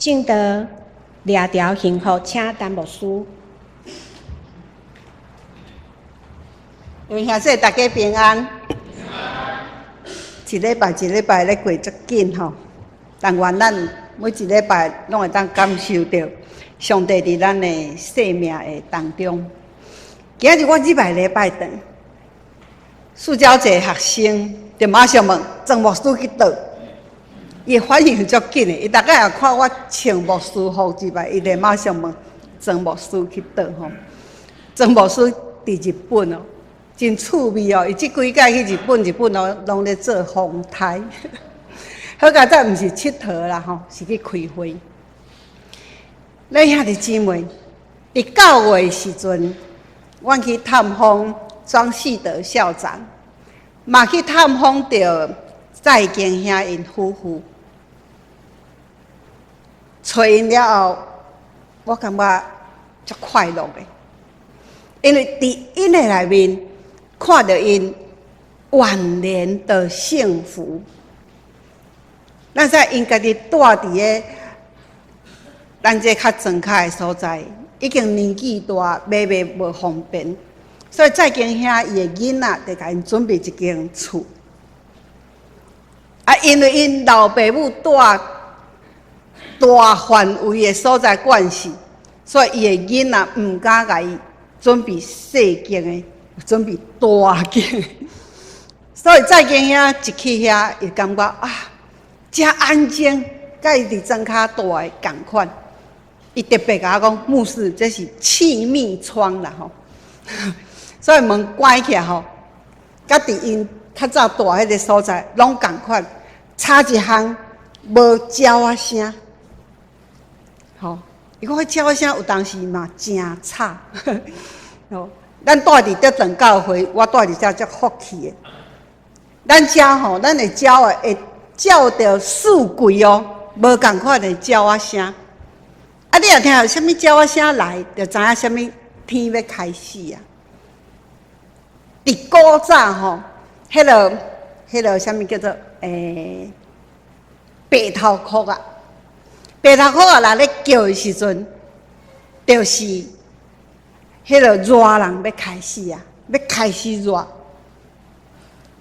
證道掠著幸福，請陳牧師。兄弟大家平安。一禮拜一禮拜咧過足緊吼，但願咱每一禮拜攏會當感受著上帝佇咱的生命的當中。今仔日我入來禮拜堂，四教一個學生就馬上問莊牧師去佗？伊反應足緊的，伊逐擺若看我穿牧師服入來，伊就馬上問莊牧師去佗吼。莊牧師佇日本哦，真趣味哦！伊這幾擺去日本，日本哦攏咧做風颱。好佳哉，毋是𨑨迌啦吼，是去開會。咧兄弟姊妹，佇9月的時陣，阮去探訪莊世德校長，嘛去探訪著蔡堅兄𪜶夫婦。揣𪜶了後，我感覺足快樂的，因為佇𪜶的內面，看著𪜶晚年的幸福，咱知𪜶家己蹛佇个咱這較莊跤的所在，已經年紀大，買賣無方便，所以蔡堅兄伊的囡仔就共𪜶準備一間厝。啊，因為𪜶老爸母蹛大範圍的所在關係，所以伊的囡仔毋敢共伊準備細間的。準備大間，所以蔡堅兄一去遐，伊感覺啊，遮安靜，佮伊佇莊跤蹛的仝款。伊特別共我講，牧師，這是氣密窗啦吼，所以門關起來吼，佮佇𪜶較早蹛彼个所在攏仝款，差一項無鳥仔聲。吼，伊講彼鳥仔聲有當時嘛誠吵。吼。咱蹛佇德長教會，我蹛佇遮足福氣的。咱遮吼，咱的鳥仔會照著四季哦，無仝款的鳥仔聲。啊，你若聽著啥物鳥仔聲來，就知影啥物天欲開始啊。佇古早吼，彼个啥物叫做白頭鵠仔，白頭鵠仔若咧叫的時陣，就是。彼个熱人欲開始啊，欲開始熱。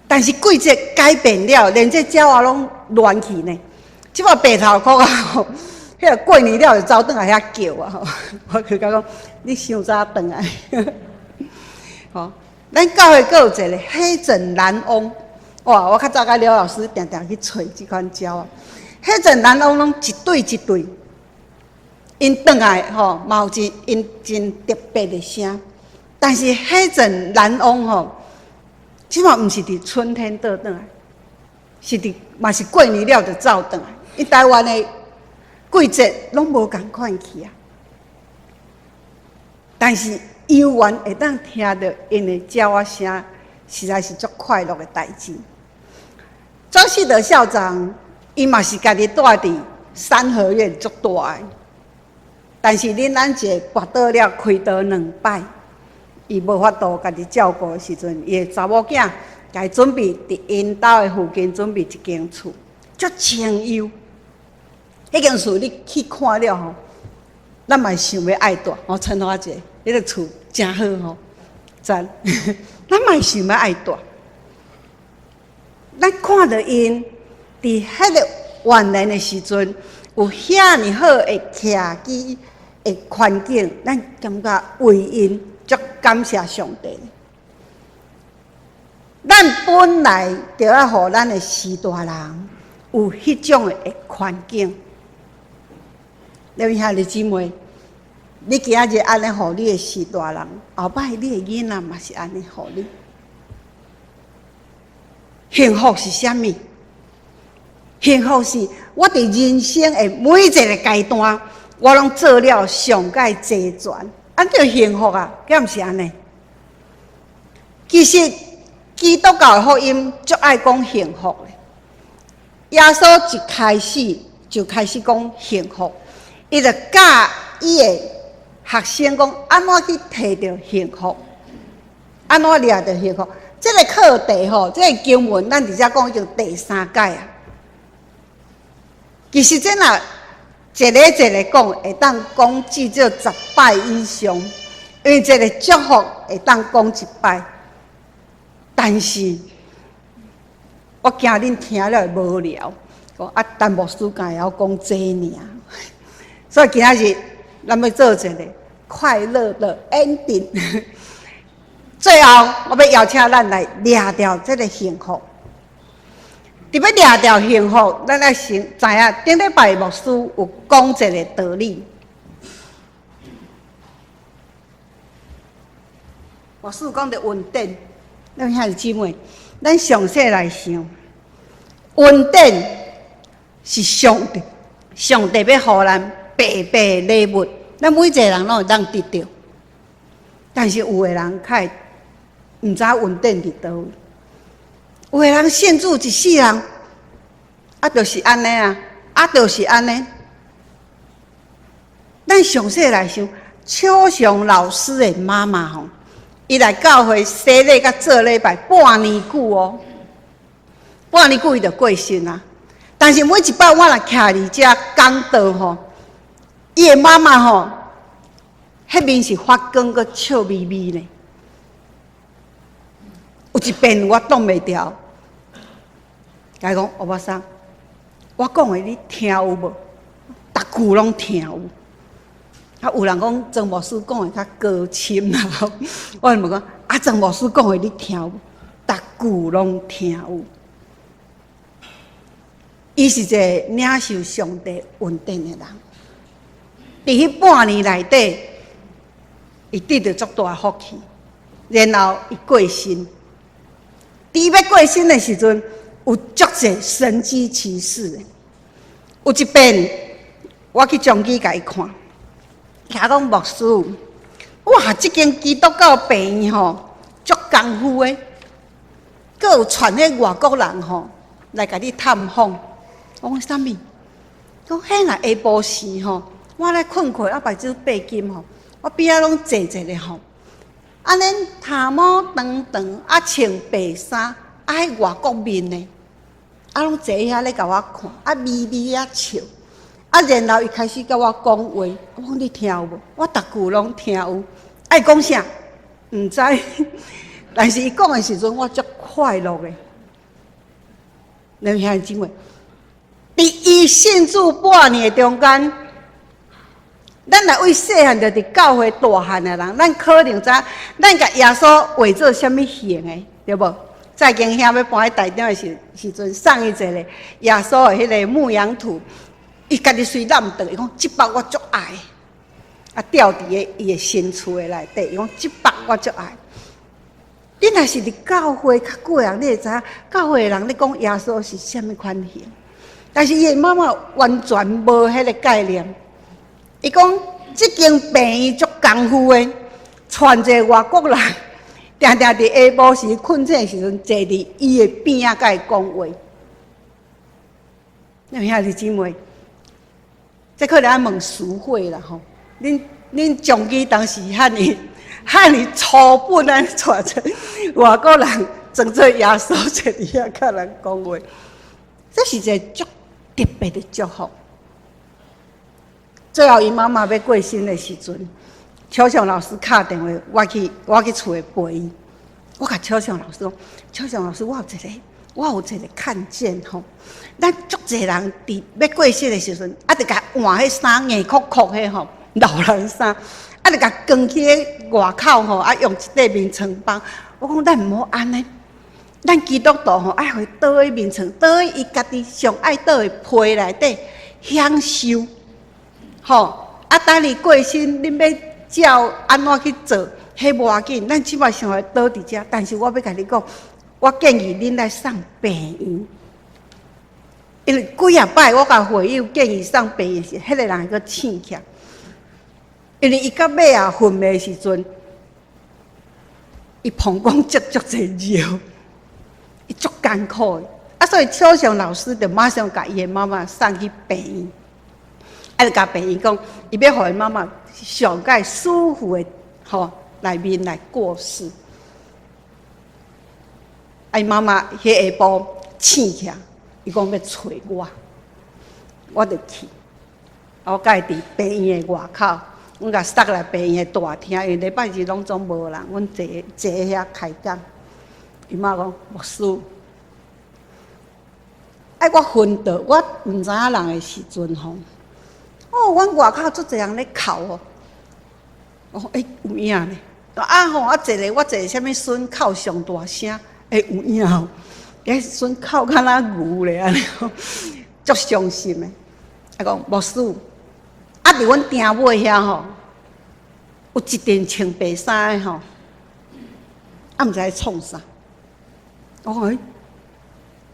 但是季節改變了，連這鳥仔攏亂去呢。這擺白頭鵠仔，彼个過年了就走轉來遐叫啊！我去共講，你傷早轉來。吼，咱教會閣有一個黑枕藍翁，哇！我較早佮廖老師定定去揣這款鳥仔。黑枕藍翁攏一對一對。𪜶轉來吼，嘛有一𪜶真特別的聲，但是黑枕藍翁吼，這擺毋是佇春天倒轉來，是佇嘛是過年了就走轉來。𪜶台灣的季節攏無仝款去啊，但是猶原會當聽著𪜶的鳥仔聲，實在是足快樂的代誌。莊世德校長，伊嘛是家己蹛佇三合院足大的。但是恁咱一個跋倒了，開刀兩擺，伊無法度家己照顧的時陣，伊的查某囝共伊準備佇𪜶兜的附近準備一間厝，足清幽。彼間厝你去看了吼，咱嘛想欲愛蹛。吼，陳華姐，彼個厝誠好吼，讚，咱嘛想欲愛蹛。咱看著𪜶佇彼個晚年的時陣，有遐爾好的徛居的環境，咱感覺為𪜶足感謝上帝。咱本來就愛予咱的序大人有彼種的環境。兩位兄弟姊妹，你今仔日按呢予你的序大人，後擺你的囡仔嘛是按呢予你。幸福是啥物？幸福是我佇人生的每一个階段，我攏做了上蓋齊全，按叫幸福啊，敢毋是按呢？其實基督教的福音足愛講幸福的。耶穌一開始就開始講幸福，伊就教伊的學生講按怎去提著幸福，按怎掠著幸福。這个課題吼，這个經文，咱佇遮講已經第三擺啊。其實這若一个一个講，會當講至少10擺以上，因為一個祝福會當講一擺。但是，我驚恁聽了會無聊，講啊，陳牧師敢會曉講這爾，所以今仔日咱欲做一個快樂的 ending。最後，我欲邀請咱來掠著這个幸福。佇欲掠著幸福，咱愛先知影頂禮拜牧師有講一个道理。牧師有講著恩典，咱兄弟姊妹，咱詳細來想，恩典是上帝，上帝欲予咱白白禮物，咱每一个人攏會當得著。但是有的人較會毋知恩典佇佗位。有的人信主一世人，啊，就是按呢啊，啊，就是按呢。咱詳細來想，秋雄老師的媽媽吼，伊來教會洗禮佮做禮拜半年久哦，半年久伊就過身啊。但是每一擺我若徛佇遮講道吼，伊的媽媽吼，彼面是發光閣笑眯眯呢。有一遍我擋袂牢，共伊講：歐巴桑，我講的你聽有無？逐句攏聽有。啊，有人講曾牧師講的較高深啦，我就問講：啊，曾牧師講的你聽有無？逐句攏聽有。伊是一个領受上帝恩典的人。佇彼半年內底，伊得著足大的福氣，然後伊過身。佇欲過身的時陣，有足濟神蹟奇事的。有一遍，我去彰基共伊看，伊講牧師，哇！這間基督教病院吼，足功夫的，閣有傳彼外國人吼來共你探訪。我講啥物？講彼若下晡時吼，我咧睏困，啊目睭閉緊吼，我邊仔攏坐一个吼。按呢頭毛長長，啊穿白衫，啊彼外國面的，啊攏坐遐咧共我看，啊微微仔笑，啊然後伊開始佮我講話，我講你聽有無？我逐句攏聽有。啊伊講啥？毋知，但是伊講的時陣，我足快樂的。恁兄弟姊妹，佇伊信主半年的中間，咱若為細漢就佇教會大漢的人，咱可能知影咱共耶穌畫做啥物形的，對無？再經兄欲搬去台中的時陣，送伊一個耶穌的彼个牧羊圖，伊家己隨攬轉，伊講這幅我足愛，啊吊佇个伊的新厝的內底，伊講這幅我足愛。你若是佇教會較久的人，你會知影教會的人咧講耶穌是啥物款形，但是伊的媽媽完全無彼个概念。伊講，這間病院足功夫的，傳一个外國人，定定佇下晡時睏醒的時陣，坐佇伊的邊仔，佮伊講話。恁兄弟姊妹，這可能愛問淑慧啦吼。恁恁彰基當時遐爾遐爾粗笨按呢帶一个外國人裝做耶穌坐佇遐佮人講話，這是一个足特別的祝福。最後，伊媽媽欲過身的時陣，秋雄老師敲電話，我去厝內陪伊。我共秋雄老師講：秋雄老師，我有一个看見吼，咱足濟人佇欲過身的時陣，啊，著共換彼衫硬硞硞彼吼，老人衫，啊，著共扛去彼外口吼，啊，用一塊眠床放。我講咱毋好按呢，咱基督徒吼愛予伊倒佇眠床，倒佇伊家己上愛倒的被內底享受。吼！啊，等伊過身，恁欲照按怎去做，彼無要緊。咱這擺想來倒佇遮，但是我欲共你講，我建議恁來送病院，因為幾仔擺我共會友建議送病院時，彼个人會閣醒起來，因為伊到尾仔昏迷的時陣，伊膀胱積足濟尿，伊足艱苦的。啊，所以秋雄老師就馬上共伊的媽媽送去病院。啊，就共病院講，伊欲予伊媽媽上蓋舒服的吼內面來過世。啊，伊媽媽彼下晡醒起來，伊講欲揣我，我就去。我共伊佇病院的外口，阮共捒來病院的大廳，因為禮拜日攏總無人，阮坐坐遐開講。伊媽講牧師，愛我昏倒，我毋知影人的時陣吼，哦，阮外口足濟人咧哭哦。我講欸，有影呢？啊吼，啊一个我一個啥物孫哭上大聲，欸，有影哦，彼孫哭敢若牛咧按呢，足傷心的。啊講牧師，啊佇阮埕尾遐吼，有一陣穿白衫的吼，啊毋知咧創啥。我講欸，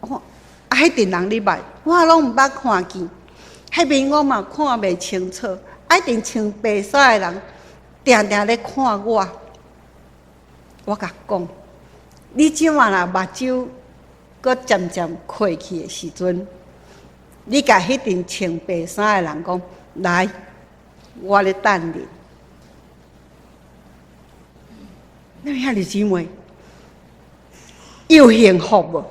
我講啊，彼陣人你捌？我攏毋捌看見，彼面我嘛看袂清楚。啊，彼陣穿白衫的人，定定咧看我。我共講，你這馬若目睭閣漸漸開去的時陣，你共彼陣穿白衫的人講，來，我咧等你。你兄弟姊妹，有幸福無？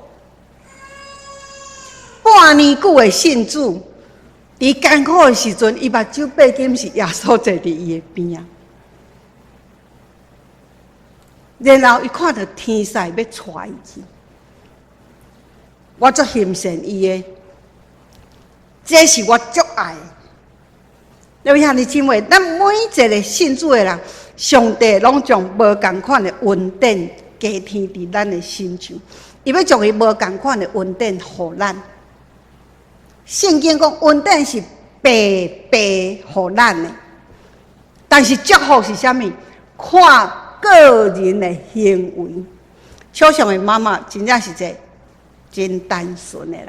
半年久的信主，佇艱苦的時陣，伊目睭閉緊是耶穌坐佇伊的邊仔。然後伊看著天使欲帶伊去，我足欣羨伊的，這是我足愛的。各位兄弟姊妹，咱每一個信主的人，上帝攏將無仝款的恩典加添佇咱的身上，伊欲將伊無仝款的恩典予咱。聖經講恩典是白白予咱的，但是祝福是啥物？看個人的行為。小象的媽媽真正是一個真單純的人，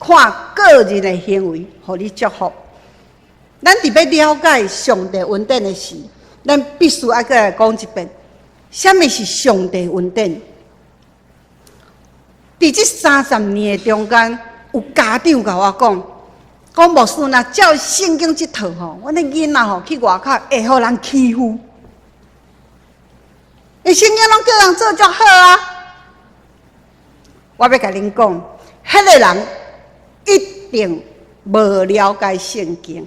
看個人的行為，予你祝福。咱佇欲了解上帝恩典的時，咱必須愛閣來講一遍，啥物是上帝恩典？佇這30年的中間，有家長共我講，講牧師若照聖經這套吼，阮的囡仔吼去外口會予人欺負。因聖經攏叫人做足好啊！我欲共恁講，彼個人一定無了解聖經，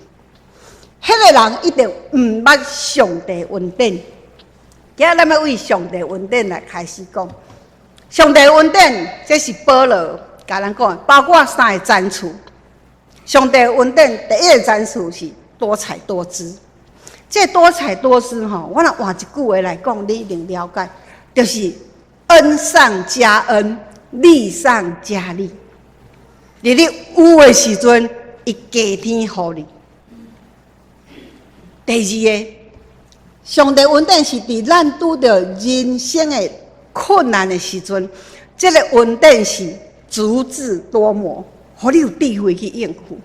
彼個人一定毋捌上帝恩典。今仔咱欲為上帝恩典來開始講，上帝恩典，這是保羅共咱講的，包括三个層次。上帝恩典第一个層次是多采多姿。這多采多姿吼，我若換一句話來講，你一定了解，就是恩上加恩，利上加利。佇你有的時陣，伊加添予你。第二个，上帝恩典是佇咱拄著人生的困難的時陣，這个恩典是足智多謀，予你有智慧去應付，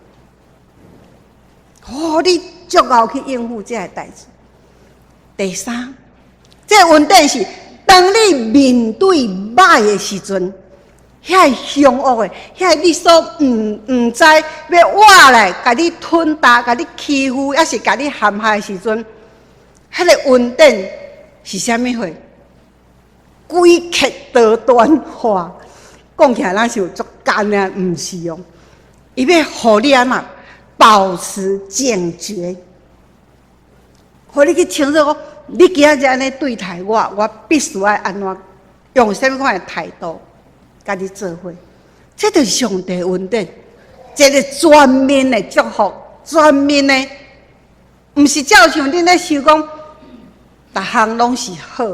予你足夠去應付這个代誌。第三，這個恩典是當你面對歹的時陣，遐个兇惡的，遐個你所毋知欲倚來共你吞噬、共你欺負，抑是共你陷害的時陣，彼個恩典是啥物貨？詭譎多端話，講起來咱是有足艱的，毋是哦。伊欲予你按怎保持警覺，予你去清楚講，你今仔日按呢對待我，我必須愛按怎用啥物款的態度共你做伙。這就是上帝恩典，一個全面的祝福，全面的，毋是照像恁咧想講，逐項攏是好，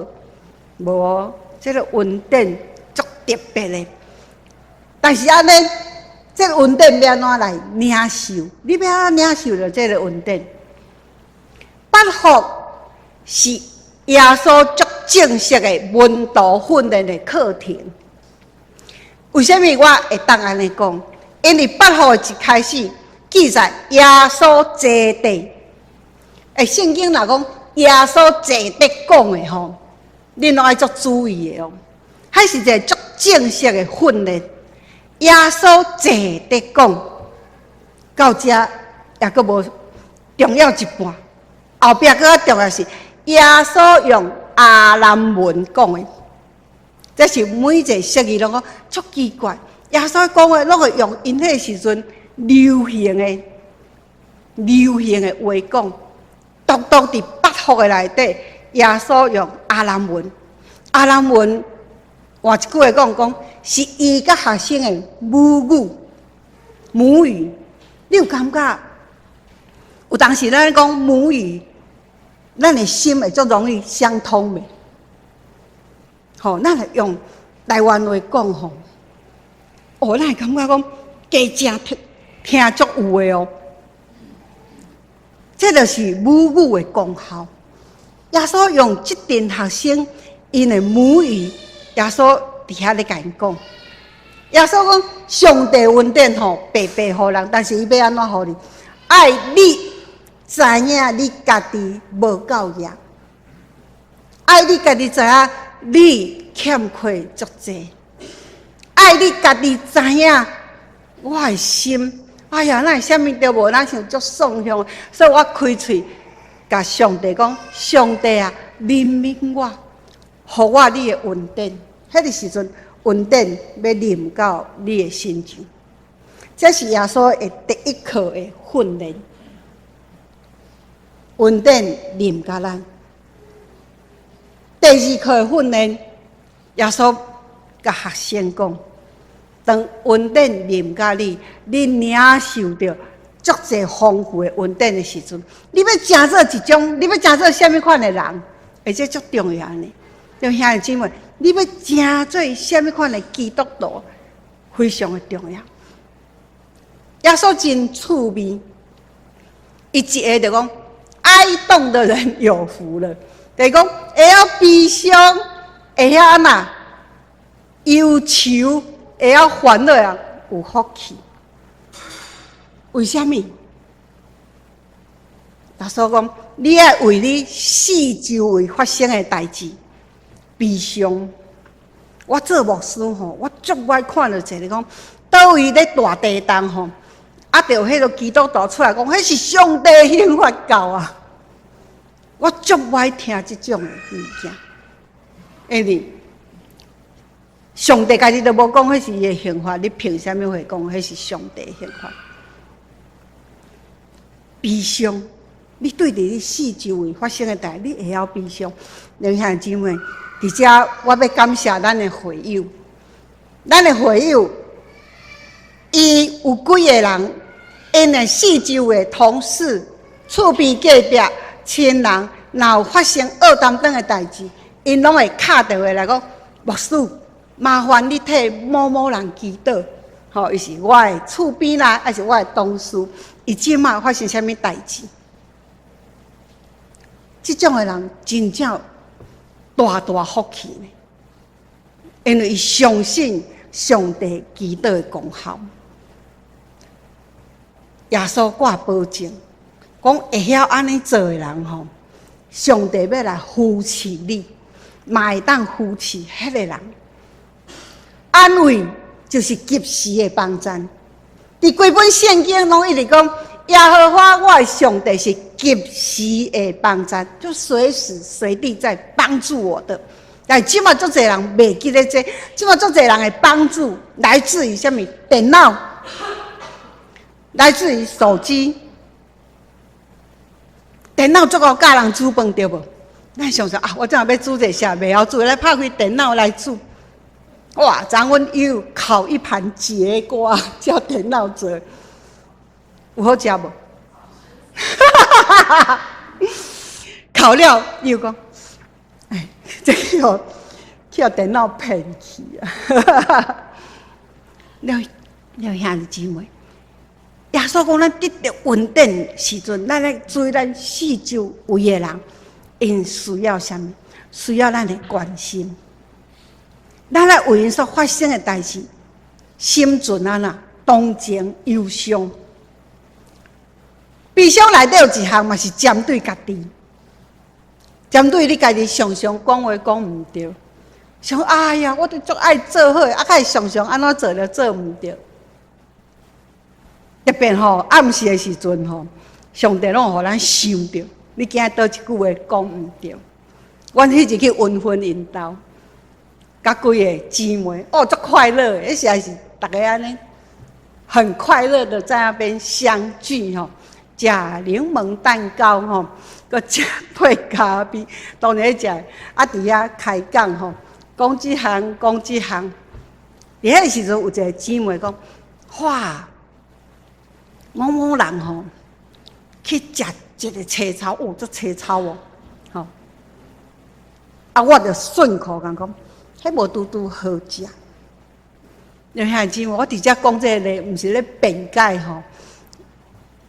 無哦，這个恩典足特別的。但是按呢，這個恩典欲按怎來領受？你欲按怎領受著這个恩典？八福是耶穌足正式的門徒訓練的課程。為啥物我會當按呢講？因為八福一開始記載耶穌坐地，欸，聖經若講耶穌坐地講的吼，恁攏愛足注意的哦。彼是一个足正式的訓練。耶穌坐地講，到遮猶閣無重要一半，後壁閣較重要是耶穌用亞蘭文講的，這是每一个釋義攏講足奇怪。耶穌講話攏會用𪜶彼個時陣流行的流行的話講，獨獨佇八福的內底，耶穌用亞蘭文，亞蘭文換一句話講講，是伊佮學生的母語，母語。你有感覺？有當時咱講母語，咱的心會足容易相通袂？吼，咱來用台灣話講吼，哦，咱會感覺講加正聽聽足有的哦。這就是母語的功效。耶穌用這陣學生𪜶的母語，耶穌佇遐咧共𪜶講。耶穌講：上帝恩典吼，白白予人，但是伊欲按怎予你？愛你知影你家己無夠額，愛你家己知影你欠缺足濟，愛你家己知影我的心，哎呀，哪會啥物都無，哪像足喪向，所以我開喙共上帝講：上帝啊，憐憫我，予我你的恩典。彼个時陣，恩典欲臨到你的身上。這是耶穌的第一課的訓練。恩典臨到咱。第二課的訓練，耶穌共學生講：當恩典臨到你，你領受著足濟豐富的恩典的時陣，你欲成做一種，你欲成做啥物款的人？而且足重要呢。對兄弟姊妹，你欲成做啥物款的基督徒，非常的重要。耶穌真趣味，伊一下就講：哀慟的人有福了，就是講會曉悲傷，會曉按怎憂愁，會曉煩惱的人有福氣。為啥物？耶穌講：你愛為你四周圍發生的代誌悲傷。我做牧師吼，我足愛看著一個講，佗位咧大地動吼，啊，著彼个基督徒出來講，彼是上帝刑罰到啊！我足愛聽這種的物件，因為上帝家己都無講彼是伊的刑罰，你憑啥物會講彼是上帝刑罰？悲傷，你對佇你四周圍發生的代，你會曉悲傷。弟兄姊妹，佇遮我欲感謝咱的會友，咱的會友，伊有幾個人，𪜶的四周的同事、厝邊隔壁、親人，若有發生僫擔當的代誌，𪜶攏會敲電話來講：牧師，麻煩你替某某人祈禱。吼，伊是我的厝邊啦，抑是我的同事，伊這馬發生啥物代誌？這種的人真正大大福氣呢，因為伊相信上帝祈禱的功效。耶穌掛保證，講會曉按呢做的人吼，上帝欲來扶持你，嘛會當扶持彼个人。安慰就是及時的幫贊。佇規本聖經攏一直講，耶和華我的上帝是及時的幫贊，就隨時隨地在幫助我的。但這馬足濟人袂記得這，這馬足濟人的幫助來自於啥物？電腦，來自於手機。電腦足夠教人煮飯對無？咱想說啊，我這欲煮這啥袂曉煮，來拍開電腦來煮。哇！昨昏又烤一盤節瓜，叫電腦做，有好食無？烤了又講，哎，這個去予電腦騙去啊！了了，兄弟姊妹，耶穌講，咱得著恩典時陣，咱來注意咱四周圍的人，𪜶需要啥物？需要咱的關心。咱來為𪜶所發生的代誌，心存按怎同情憂傷。悲傷內底有一項嘛是針對家己，針對你家己常常講話講毋對，想哎呀，我都足愛做好，啊，會常常按怎做都做毋對。特別吼暗時的時陣吼，上帝攏會予咱想著，你今日佗一句話講毋對。阮彼日去溫芬𪜶兜。佮幾个姊妹，哦，足快樂的，彼時還是逐家按呢，很快樂的在那邊相聚吼。食檸檬蛋糕吼，閣食配咖啡，當然食，啊佇遐開講吼，講這項講這項。佇彼個時陣有一個姊妹講：哇，某某人吼去食一个青草，哦，足青草哦，吼！啊，我就順口共講，彼無拄拄好食。兄弟姊妹，我佇遮講這个，毋是咧辯解吼。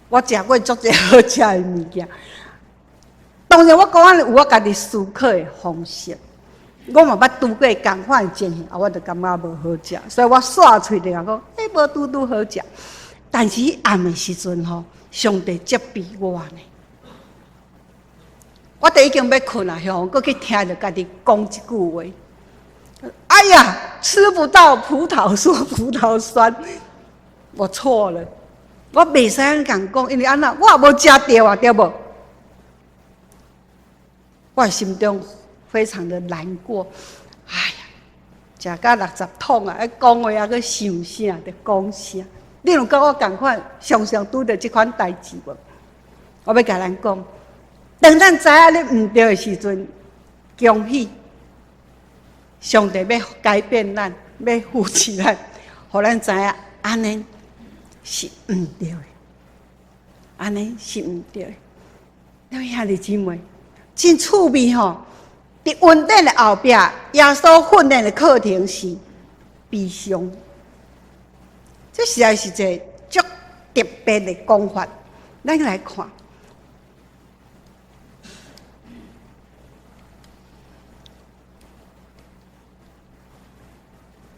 我食過足濟好食的物件，當然我講按呢有我家己思考的方式。我嘛捌拄過仝款的情形，啊，我就感覺無好食，所以我煞喙就共講，彼無拄拄好食。但是彼暗的時陣吼，上帝責備我呢。我都已經欲睏啊，吼，閣去聽著家己講一句話。哎呀，吃不到葡萄說葡萄酸，我錯了，我袂使按呢共講，因為按怎，我也無食著啊，對無？我心中非常的難過。哎呀，食甲60桶啊，講話猶閣想啥就講啥。你有佮我仝款，常常拄著這款代誌無？我欲共咱講，當咱知影你毋對的時陣，恭喜！上帝欲改變咱，欲扶持咱，予咱知影按呢是毋對的，按呢是毋對的。各位兄弟姊妹，真趣味吼！佇恩典的後壁，耶穌訓練的課程是悲傷，這實在是一个足特別的講法。咱來看。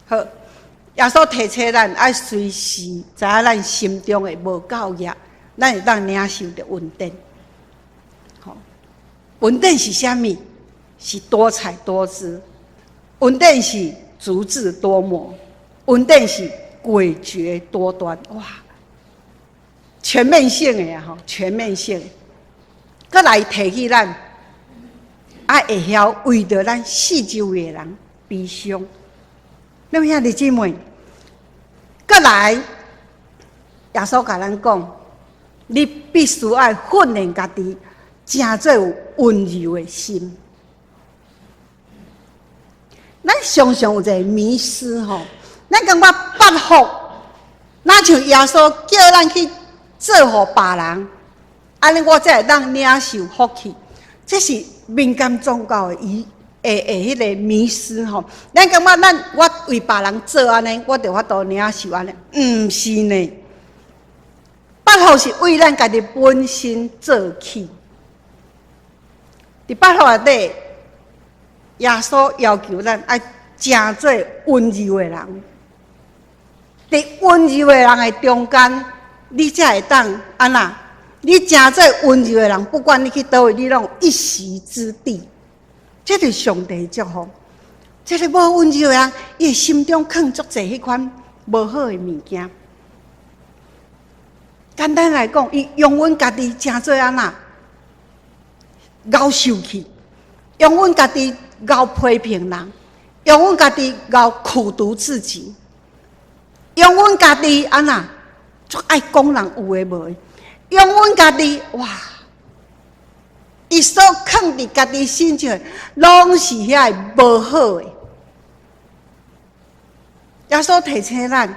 好，耶穌提醒咱愛隨時知影咱心中的無夠業，咱會當領受著恩典。吼，恩典是啥物？是多采多姿。恩典是足智多謀。恩典是詭譎多端。哇，全面性的啊！吼，全面性的。閣來提起咱，愛會曉為著咱四周圍的人悲傷。各位兄弟姊妹，閣來，耶穌共咱講，你必須愛訓練家己，成做有溫柔的心。咱常常有一個迷思吼，咱感覺八福，若像耶穌叫咱去做予別人，按呢我才會當領受福氣，這是民間宗教的疑。會會彼个迷思吼，咱感覺咱我為別人做按呢，我就有法度領受按呢，毋是呢。八福是為咱家己本身做起。佇八福內底，耶穌要求咱愛成做溫柔的人。佇溫柔的人的中間，你才會當按怎？你成做溫柔的人，不管你去佗位，你攏有一席之地。這就是上帝祝福。這个無溫柔的人，伊的心中囥足濟彼款無好的物件。簡單來講，伊容忍家己成做按怎，𠢕受氣，容忍家己𠢕批評人，容忍家己𠢕苦毒自己，容忍家己按怎，足愛講人有的無的，容忍家己哇。伊所囥佇家己身上，攏是遐个無好的。耶穌提醒咱，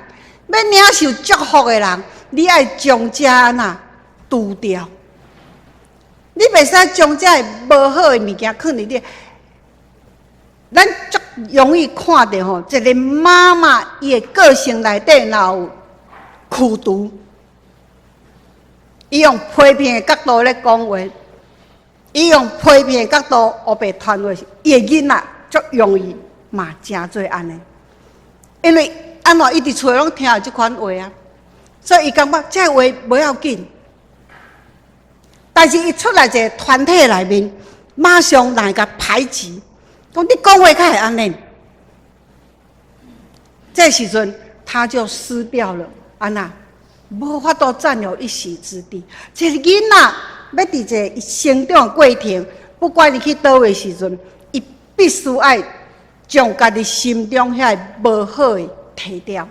欲領受祝福的人，你愛將這按怎除掉。你袂使將這个無好的物件囥佇你。咱足容易看著吼，一個媽媽伊的個性內底若有苦毒，伊用批評的角度咧講話。伊用批評的角度烏白傳話，伊的囡仔足容易嘛成做按呢。因為按怎伊佇厝內攏聽著這款話啊，所以伊感覺這話無要緊。但是伊出來一个團體內面，馬上來共排擠，講你講話較會按呢。這時陣他就失掉了，按怎無法度佔有一席之地。這个囡仔欲佇這个成長過程，不管伊去佗位時陣，伊必須愛將家己心中遐个無好的提掉，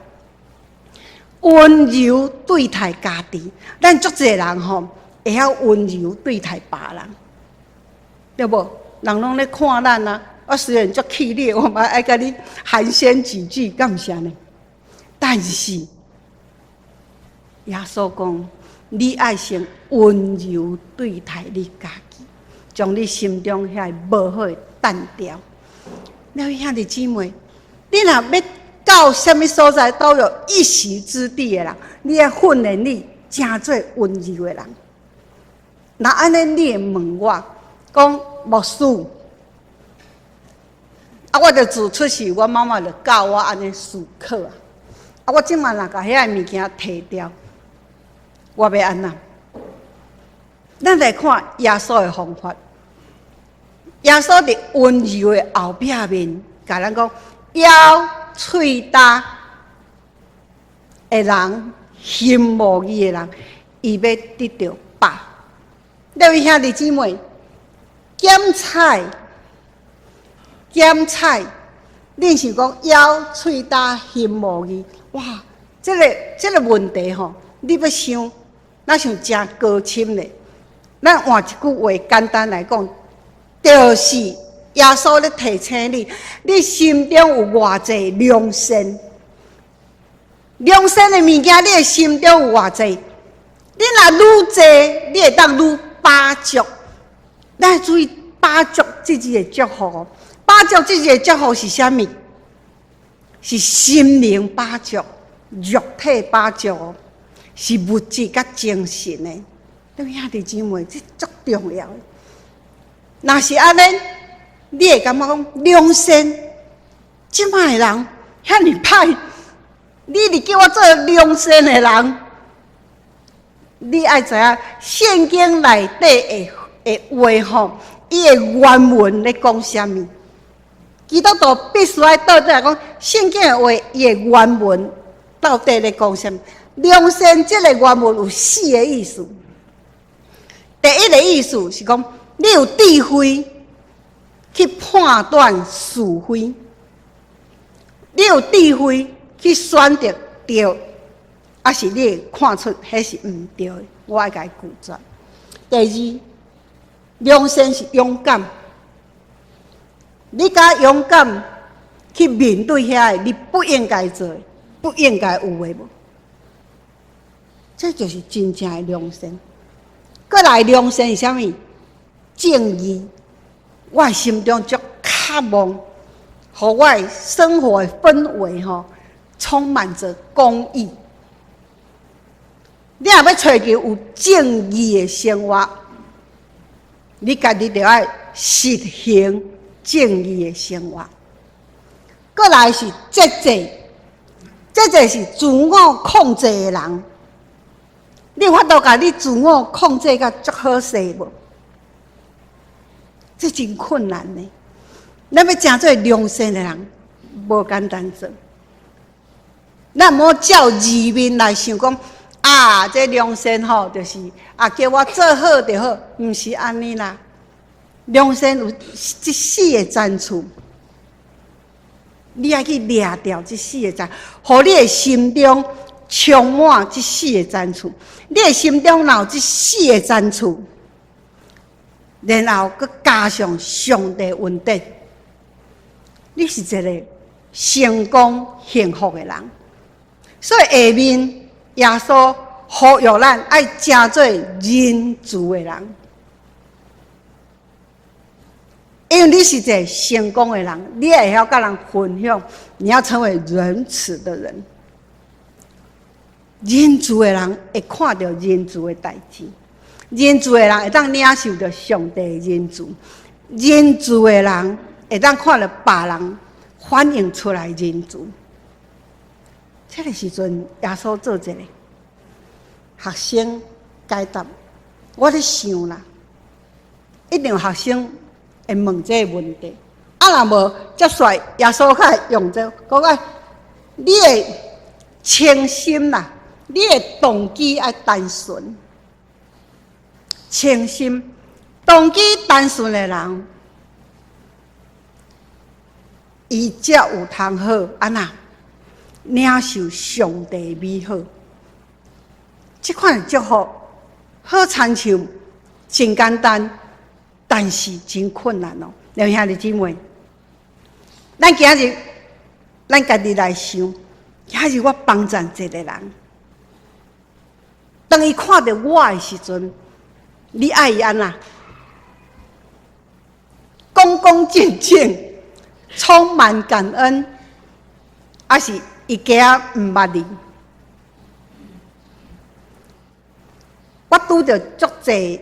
溫柔對待家己。咱足濟人吼，會曉溫柔對待別人，對無？人攏咧看咱啊，我雖然足氣你，我嘛愛共你寒暄幾句，敢毋是按呢？但是耶穌講，你愛先溫柔對待你家己，將你心中遐個無好的掸掉。了，兄弟姊妹，你若欲到啥物所在都有一席之地的人，你愛訓練你成做溫柔的人。若按呢，你會問我講牧師，啊，我就自出世，我媽媽就教我按呢思考啊。啊，我這擺若共遐个物件提掉，我欲按怎？咱來看耶穌的方法。耶穌佇溫柔的後壁面，共咱講枵喙焦的人，行無義的人，伊欲得著飽。各位兄弟姊妹，檢採檢採，恁想講枵喙焦行無義，哇！這個問題吼，你欲想，若像誠高深咧。咱換一句話簡單來講，就是耶穌咧提醒你，你心中有偌濟良善，良善的物件，你的心中有偌濟？你若愈濟，你會當愈飽足。咱注意飽足這字的祝福，飽足這字的祝福是啥物？是心靈飽足、肉體飽足，是物質佮精神的。對兄弟姊妹，這足重要的。若是按呢，你會感覺講良善，這擺的人遐爾歹，你佇叫我做良善的人，你愛知影聖經內底的話吼，伊的原文咧講啥物？基督徒必須愛倒轉來講，聖經的話，伊的原文到底咧講啥物？良善這個原文有四個意思。第一個意思是講，你有智慧去判斷是非，你有智慧去選擇對，抑是你會看出彼是毋對的，我愛共伊拒絕。第二，良善是勇敢，你敢勇敢去面對遐个你不應該做的、不應該有的無？這就是真正的良善。閣來良善是啥物？正義。我心中足渴望，予我的生活的氛圍吼，充滿著公義。你若欲追求有正義的生活，你家己著愛實行正義的生活。閣來是節制，節制是自我控制的人。你有法度共你自我控制甲足好勢無？這真困難呢。咱欲成做良善的人，無簡單做。咱毋好照字面來想講，啊，這良善吼，就是啊，叫我做好就好，毋是按呢啦。良善有這四個層次，你愛去掠著這四個層，予你的心中充滿這四個層次。你的心中若有這四個層次，然後閣加上上帝恩典，你是一個成功幸福的人。所以下面耶穌呼籲咱愛成做仁慈的人，因為你是一個成功的人，你會曉佮人分享，你要成為仁慈的人。仁慈的人會看著仁慈的代誌，仁慈的人會當領受著上帝的仁慈，仁慈的人會當看著別人反映出來仁慈。這個時陣，耶穌做一個學生解答，我咧想啦，一定有學生會問這個問題。啊，若無，才煞耶穌較會用這個，講啊，你的清心啦，你的動機愛單純，清心動機單純的人，伊才有通好按怎領受上帝美好。這款祝福好親像真簡單，但是真困難哦。兩兄弟姊妹，咱今日咱家己來想，今日我幫贊一個人，當伊看著我的時陣，你愛伊按怎？恭恭敬敬，充滿感恩，抑是伊驚毋捌你？我拄著足濟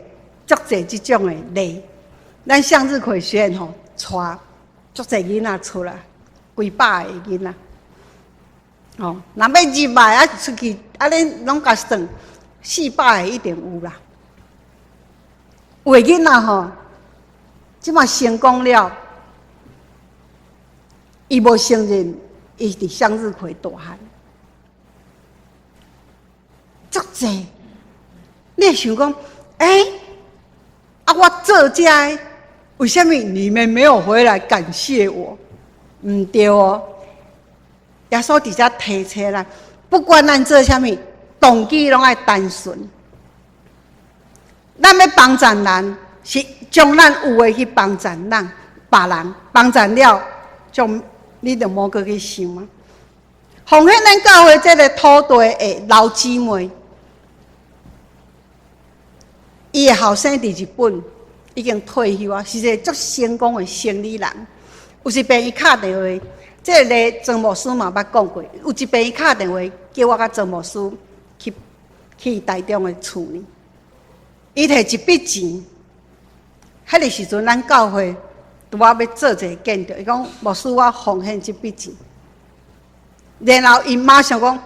足濟這種的例，咱向日葵學院吼，帶足濟囡仔出來，幾百个囡仔，哦，若欲入來啊出去，按呢攏共算400个一定有啦。有的囡仔吼，這馬成功了，伊無承認伊佇向日葵大漢，足濟。你會想講，欸，啊，我做這个，為啥物你們沒有回來感謝我？毋對哦，耶穌佇遮提醒咱，不管咱做啥物，動機攏愛單純。咱欲幫贊人，是將咱有的去幫贊人，別人幫贊了，就你就無閣去想啊。奉獻咱教會這个土地的老姊妹，伊的後生佇日本已經退休啊，是一個足成功的生理人。有一遍伊敲電話，這个莊牧師嘛捌講過。有一遍伊敲電話叫我佮莊牧師去去台中的厝呢。伊提一筆錢，彼个時陣咱教會拄仔欲做一个建築，伊講牧師我奉獻這筆錢。然後伊馬上講，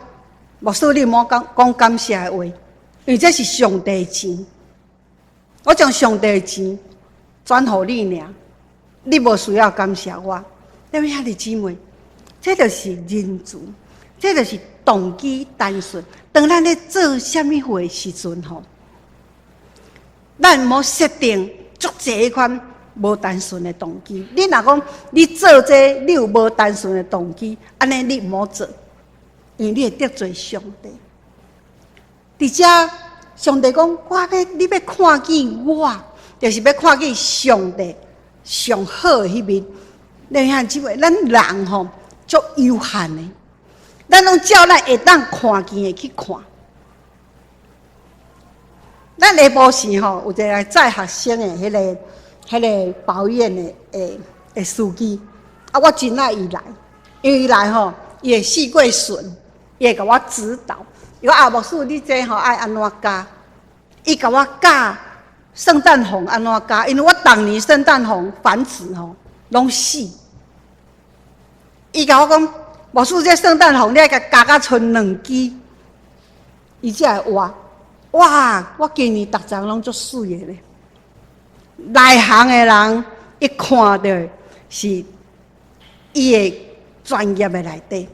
牧師你毋好講講感謝的話，因為這是上帝的錢。我將上帝的錢轉予你爾，你無需要感謝我。對毋兄弟姊妹，這就是仁慈，這就是動機單純。當咱咧做啥物貨的時陣吼，咱毋好設定足濟彼款無單純的動機。你若講你做這個，你有無單純的動機，按呢你毋好做，因為你會得罪上帝。佇遮，上帝講，我欲你欲看見我，就是欲看見上帝上好的彼面。你看這位，咱人吼足有限的，咱攏照咱會當看見的去看。咱下晡時吼有一個來載學生的彼个、彼个保養的的的司機，啊，我真愛伊來，因為伊來吼，伊會四過巡，伊會共我指導。伊講啊，牧師，你這吼愛按怎加？伊共我教聖誕紅按怎加？因為我逐年聖誕紅繁殖吼攏死。伊共我講，牧師，這聖誕紅你愛共加甲賰兩支，伊才會活。哇！我今年逐叢攏足媠的咧。內行的人一看著是伊的專業的內底。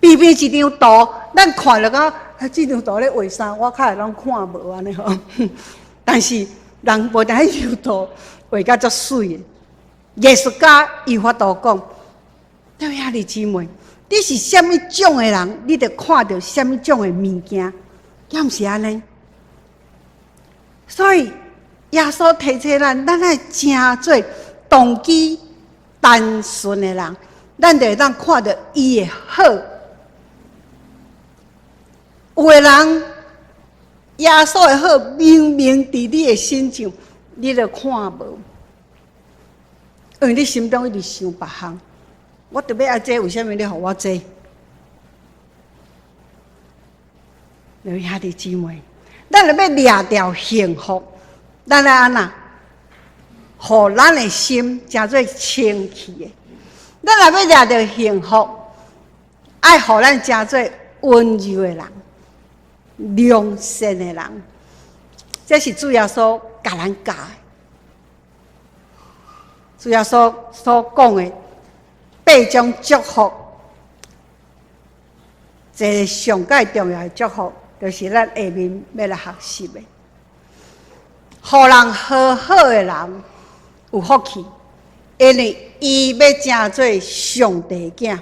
邊邊一張圖，咱看著講，這張圖咧畫啥？我較會攏看無按呢吼。但是人無定彼張圖畫甲足媠的。藝術家伊有法度講，對兄弟姊妹，你是啥物種的人，你就看著啥物種的物件，敢毋是按呢？所以耶穌提醒咱，咱愛成做動機單純的人，咱就會當看著伊的好。有的人，耶穌的好明明佇你的身上，你都看無，因為你心中一直想別項。我著欲愛這，為啥物你予我這？兄弟姊妹，咱若欲掠著幸福，咱愛按怎？予咱的心成做清氣的。咱若欲掠著幸福，愛予咱成做溫柔的人、良善的人。這是主耶穌共咱教的。主耶穌所講的八種祝福，一个上蓋重要的祝福，就是咱下面欲來學習的。予人和好的人有福氣，因為伊欲成做上帝囝。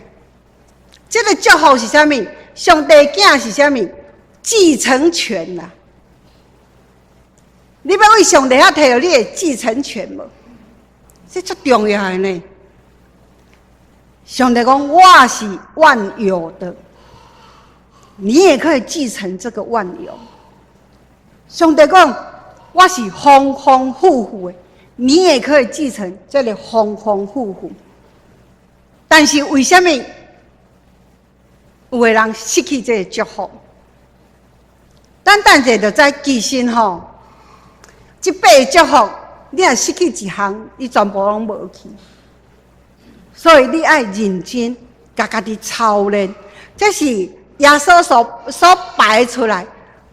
這个祝福是啥物？上帝囝是啥物？繼承權啦。你欲對上帝遐提著你的繼承權無？這足重要的呢。上帝講我是萬有的，你也可以繼承這個萬有。上帝講我是豐豐富富的，你也可以繼承這个豐豐富富。但是為啥物有的人失去這个祝福？咱等者就知，其實吼，這八个祝福，你若失去一項，你全部攏無去。所以你愛認真，共家己操練，這是耶穌所擺出來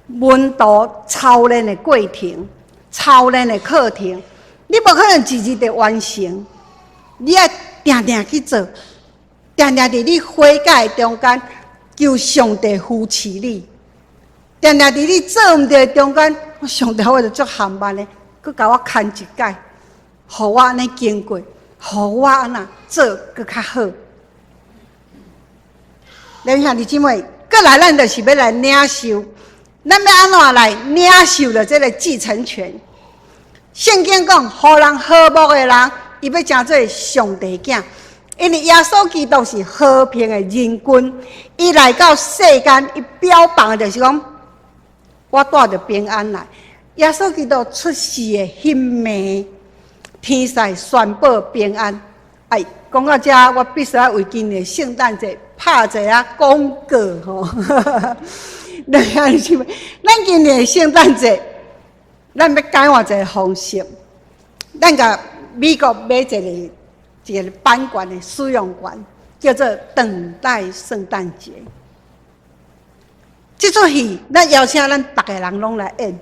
門徒操練的過程，操練的課程。你無可能一日就完成，你愛定定去做，定定佇你悔改中間，求上帝扶持你。定定佇你做毋對的中間，上帝我就足含慢的，閣共我牽一擺，予我按呢經過，予我按怎做閣較好。恁兄弟姊妹，過來咱就是欲來領受，咱欲按怎來領受著這个繼承權？聖經講，予人和睦的人，伊欲成做上帝囝。因為耶穌基督是和平的仁君，伊來到世間，伊標榜的就是講，我帶著平安來。耶穌基督出世的彼暝，天使宣布平安。哎，講到這，我必須愛為今年聖誕節拍一下廣告吼。咱今年聖誕節，咱欲改換一个方式，咱共美國買一个版權的使用權，叫做等待聖誕節。這齣戲，咱邀請咱逐个人攏來演。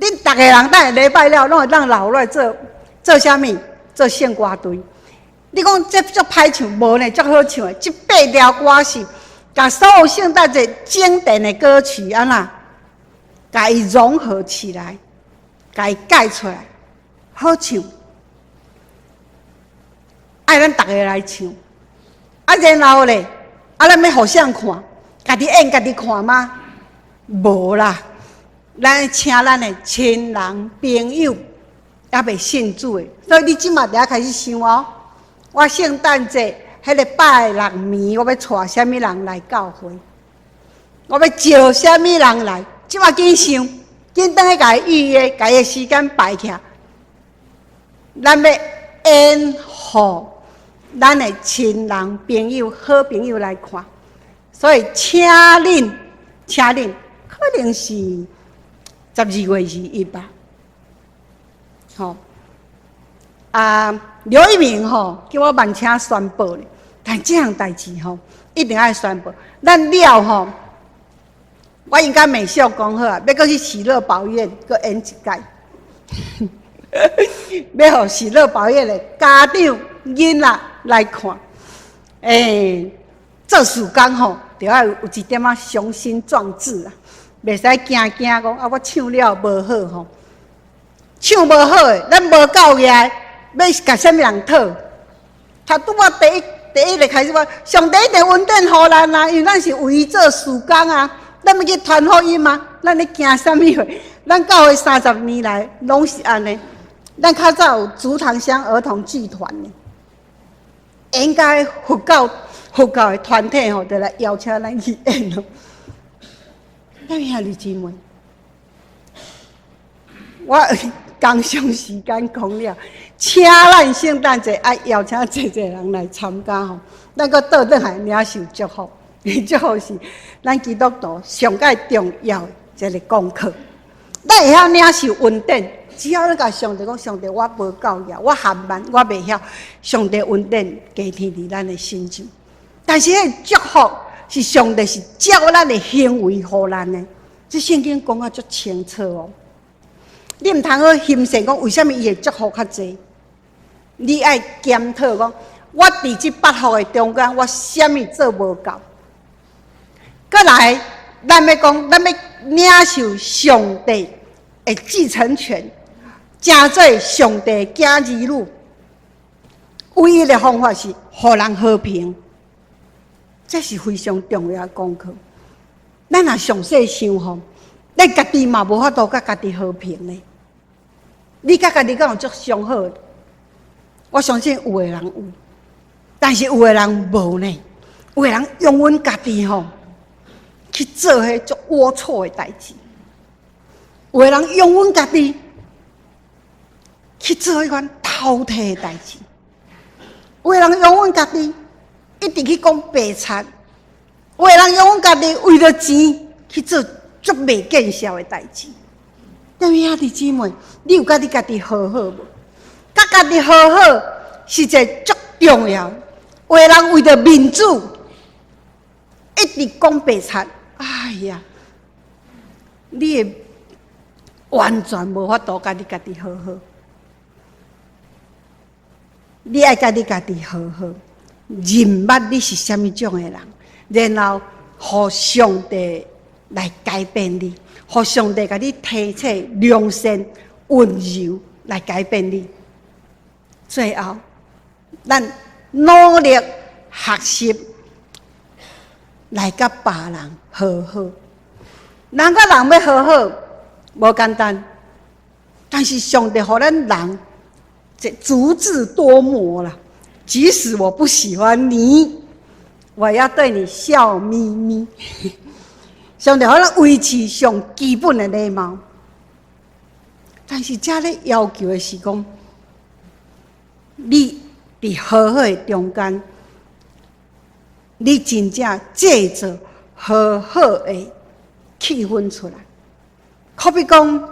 恁逐个人等下禮拜了，攏會當留落來做做啥物？做聖歌隊。你講這足歹唱，無呢，足好唱的。這八條歌是共所有聖誕節經典的歌曲，按怎，共伊融合起來，共伊改出來，好唱。愛咱逐个來唱。啊，然後咧，啊，咱欲予誰看？家己演家己看嗎？無啦，咱請咱的親人朋友，猶未信主的，所以你這馬就愛開始想哦。我聖誕節彼个拜六暝，我欲帶啥物人來教會？我欲招啥物人來？這馬緊想，緊轉去共伊預約，共伊的時間排起來。咱欲演予咱的親人朋友、好朋友來看。所以，請恁，請恁，可能是12月21吧。吼，啊，劉一鳴吼，叫我慢請宣布咧，但這項代誌吼，一定愛宣布。咱了吼，我應該美秀講好啊，欲閣去喜樂寶院閣演一擺，欲予喜樂寶院的家長囡仔來看，欸，做事工吼，著愛有一點仔雄心壯志啊，袂使驚驚講啊，我唱了無好吼，唱無好的，咱無夠額，欲共啥物人討？頭拄仔第一第一个開始我，上帝一定恩典予咱啊，因為咱是為伊做事工啊，咱欲去傳福音啊，咱咧驚啥物貨？咱教會30年來攏是按呢，咱較早有竹塘鄉兒童劇團呢，應該佛教的團體吼，就來邀請咱去演咯。咱兄弟姊妹，我工商時間講了，請咱聖誕節愛邀請濟濟人來參加吼，咱閣倒轉來領受祝福，祝福是咱基督徒上蓋重要的一个功課。咱會曉領受恩典，只要你共上帝講，上帝我無夠額，我含慢，我袂曉，上帝恩典加添佇咱的身上。但是彼个祝福是上帝是照咱的行為予咱的，這聖經講啊足清楚哦。你毋通好欣羨講為啥物伊會祝福較濟？你愛檢討講，我佇這八福的中間，我啥物做無夠？閣來，咱欲講，咱欲領受上帝的繼承權，成做上帝囝兒女。唯一的方法是予人和平，這是非常重要的功課。咱若詳細想吼，咱家己嘛無法度佮家己和平呢。你佮家己敢有足相好？我相信有的人有，但是有的人無呢。有的人用阮家己吼去做彼足齷齪的代誌，有的人用阮家己去做彼款偷摕的代誌，有的人用阮家己一直去講白賊，有的人用阮家己為著錢去做足袂見笑的代誌。各位兄弟姊妹，你有佮你家己和好無？佮家己和好是一个足重要。有的人為著面子，一直講白賊，哎呀，你會完全無法度佮你家己和好。你愛佮你家己和好，認捌你是啥物種的人，然後予上帝來改變你，予上帝共你提醒良善、溫柔來改變你。最後，咱努力學習來佮別人和好。人佮人欲和好，無簡單，但是上帝予咱人這足智多謀啦。即使我不喜歡你，我要對你笑眯眯。上帝予咱維持上基本的禮貌，但是這咧要求的是講，你佇和好的中間，你真正製造和好的氣氛出來。好比講，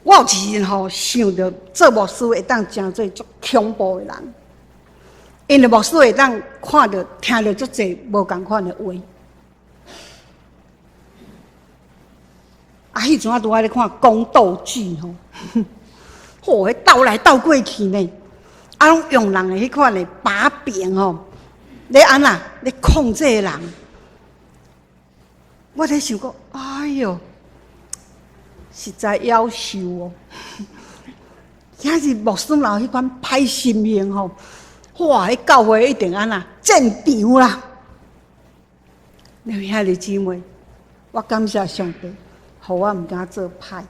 我有一時陣吼想著做牧師會當成做足恐怖的人，因為牧師會當看著、聽著足濟無仝款的話。啊，彼陣我拄仔咧看宮鬥劇吼，吼，彼鬥來鬥過去呢，啊，攏用人的彼款的把柄吼，咧按怎咧控制人。我咧想講，哎喲，實在夭壽哦！今日牧師若有彼款歹心胸吼，哇！彼教會一定按怎戰場啦。兄弟姊妹，我感謝上帝，予我毋敢做歹。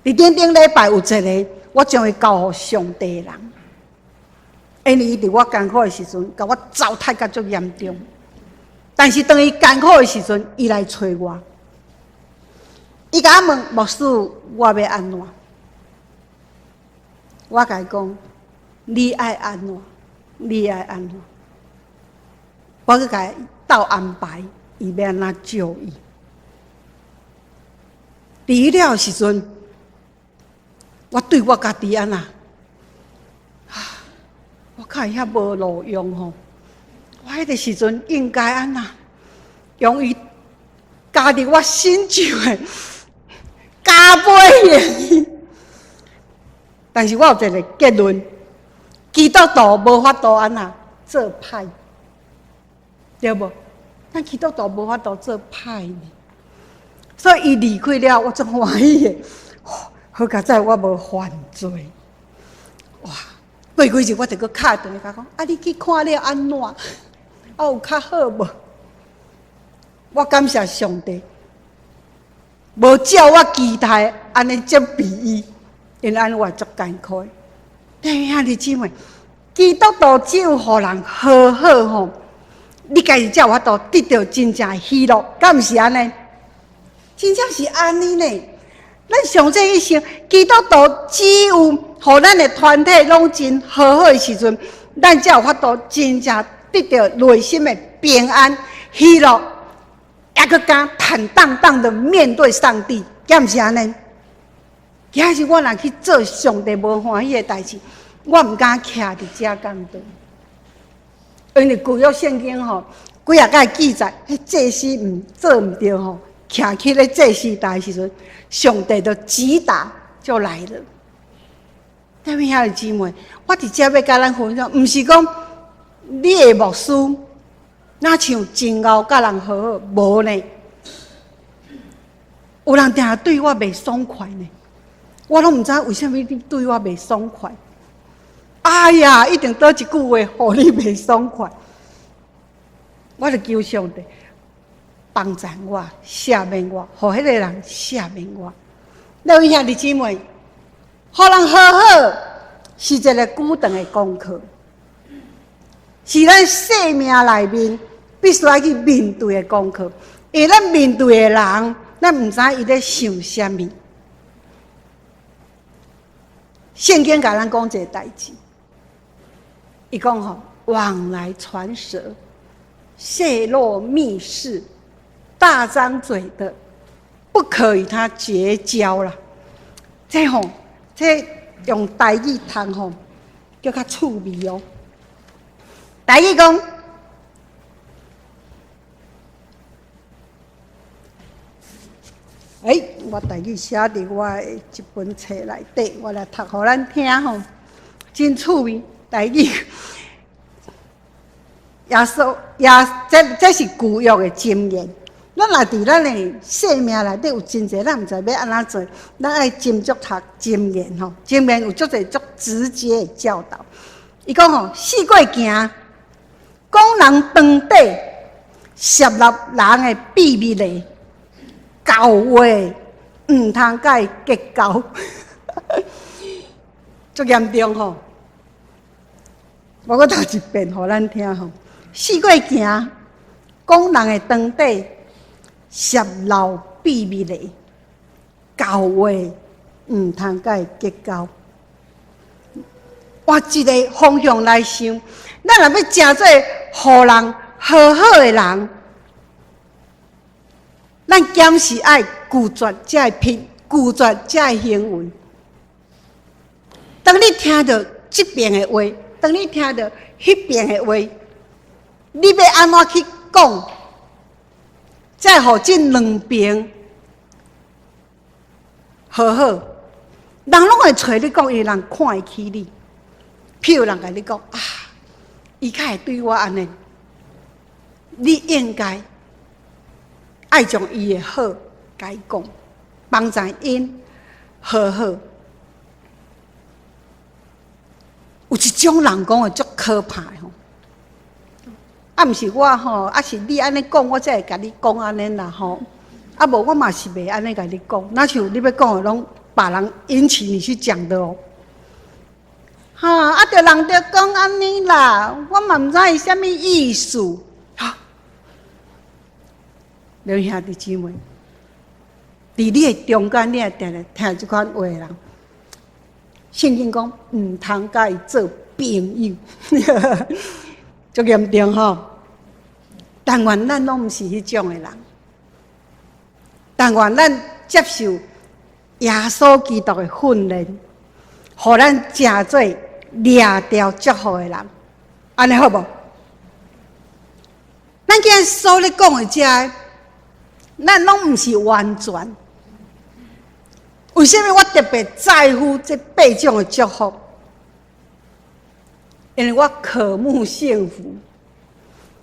佇頂頂禮拜有一个，我將伊交予上帝的人，因為伊佇我艱苦的時陣，共我糟蹋甲足嚴重。但是當伊艱苦的時陣，伊來揣我，伊共我問牧師，我欲按怎？我共伊講，你愛按怎？你愛按怎？我去共伊鬥安排，伊欲按怎救伊。佇彼个時陣，我對我家己按怎？啊，我較會遐無路用吼。我彼個時陣應該按怎？用伊加佇我新酒的加倍的。但是我有一個結論：基督徒無法度按怎做歹，對無？咱基督徒無法度做歹呢。所以伊離開了，我足歡喜的。好佳哉，我無犯罪。哇！過幾日我就閣敲電話共伊講：啊，你去看了按怎？啊，有較好無？我感謝上帝，無照我期待按呢責備伊，因為按呢我足艱苦的。兄弟姊妹，基督徒只有予人和好吼，你家己才有法度得著真正的喜樂，敢毋是按呢？真正是按呢呢。咱上這一生，基督徒只有予咱的團體攏真和好的時陣，咱才有法度真正得著內心的平安、喜樂，猶閣敢坦蕩蕩的面對上帝，敢毋是按呢？今日我若去做上帝無歡喜的代誌，我毋敢徛佇遮講道，因為舊約聖經吼，幾若擺記載，彼祭司毋做毋著吼，徛起咧祭司台的時陣，上帝就擊打就來了。各位兄弟姊妹，我佇遮欲共咱分享，毋是講你的牧師若像真𠢕佮人和好，無呢。有人定定對我袂爽快呢，我攏毋知為啥物你對我袂爽快。哎呀，一定佗一句話，予你袂爽快。我就求上帝，幫贊我、赦免我，予彼個人赦免我。各位兄弟姊妹，予人和好是一个久長的功課，是咱生命內面必須愛去面對的功課。因為咱面對的人，咱毋知伊咧想啥物。聖經共咱講一個代誌，伊講吼，往來傳舌、洩露密事、大張嘴的，不可與他結交啦。這吼，這用台語讀吼，閣較趣味哦。台語講，欸，我台語寫佇我的這本冊內底，我來讀予咱聽吼，真趣味。台語，耶穌耶，這這是舊約的箴言。咱若佇咱的生命內底有真濟，咱毋知欲按怎做，咱愛斟酌讀箴言吼。箴言有足濟足直接的教導。伊講吼，四界行，講人長短，泄露人的秘密的，厚話毋通共伊結交，足嚴重吼！我閣讀一遍予咱聽吼，四界行，講人的長短，泄露秘密的，厚話毋通共伊結交。換一个方向來想，咱若欲成做予人和好的人，咱敢是愛拒絕這个品，拒絕這个行為。當你聽著這邊的話，當你聽著彼邊的話，你欲按怎去講，才會予這兩邊和好？人攏會揣你講，因為人看會起你。譬如人共你講啊，伊較會對我按呢，你應該愛將伊的好共伊講，幫助𪜶和好。有一種人講的足可怕的吼，啊，毋是我吼，啊是你按呢講，我才會共你講按呢啦吼。啊無我嘛是袂按呢共你講，若像你欲講的攏別人引起你去講的哦。哈，啊，著人著講按呢啦，我嘛毋知伊啥物意思。哈，兩兄弟姊妹，佇你的中間，你會定定聽這款話的人，聖經講毋通共伊做朋友，足嚴重吼。但願咱攏毋是彼種的人，但願咱接受耶穌基督的訓練，予咱成做掠著祝福的人，按呢好無？咱今日所咧講的這个，咱攏毋是完全。為啥物我特別在乎這八種的祝福？因為我渴慕幸福，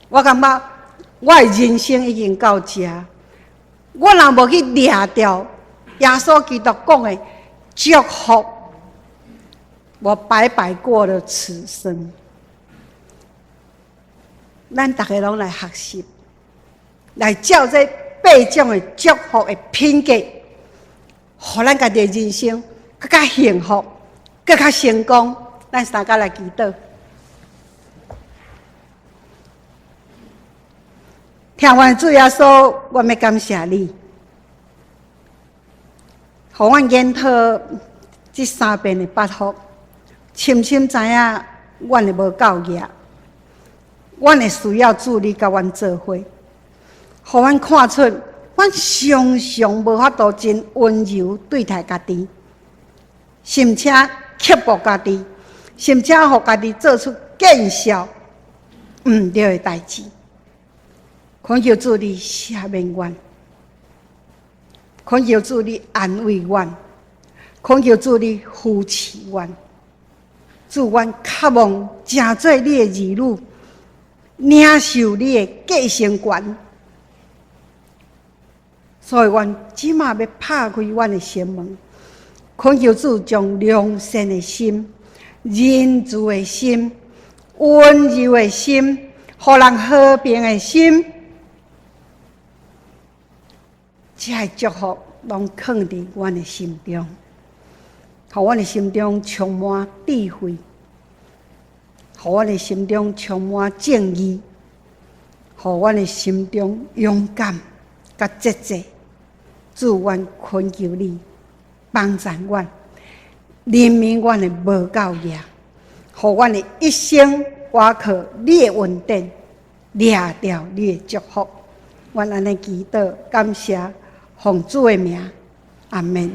我感覺我的人生已經到這，我若無去掠著耶穌基督講的祝福，我白白過了此生。咱逐个攏來學習，來照這八種的祝福的品格，予咱家己的人生閣較幸福，閣較成功。咱三家來祈禱。聽完主耶穌，我欲感謝你，予阮研討這三遍的八福，深深知影阮的無夠額，阮會需要主你佮阮做伙，予阮看出阮常常無法度真溫柔對待家己，甚至刻薄家己，甚至予家己做出見笑毋對的代誌。懇求主你赦免阮，懇求主你安慰阮，懇求主你扶持阮。主，阮渴望成做你的兒女，領受你的繼承權。所以，阮這馬欲拍開阮的心門，懇求主將良善的心、仁慈的心、溫柔的心、予人和平的心，這个祝福攏囥佇阮的心中，予阮的心中充滿智慧，予阮的心中充滿正義，予阮的心中勇敢佮節制。主，阮懇求你幫贊阮，憐憫阮的無夠額，予阮的一生倚靠你的恩典，掠著你的祝福。阮按呢祈禱，感謝，奉主的名，阿門。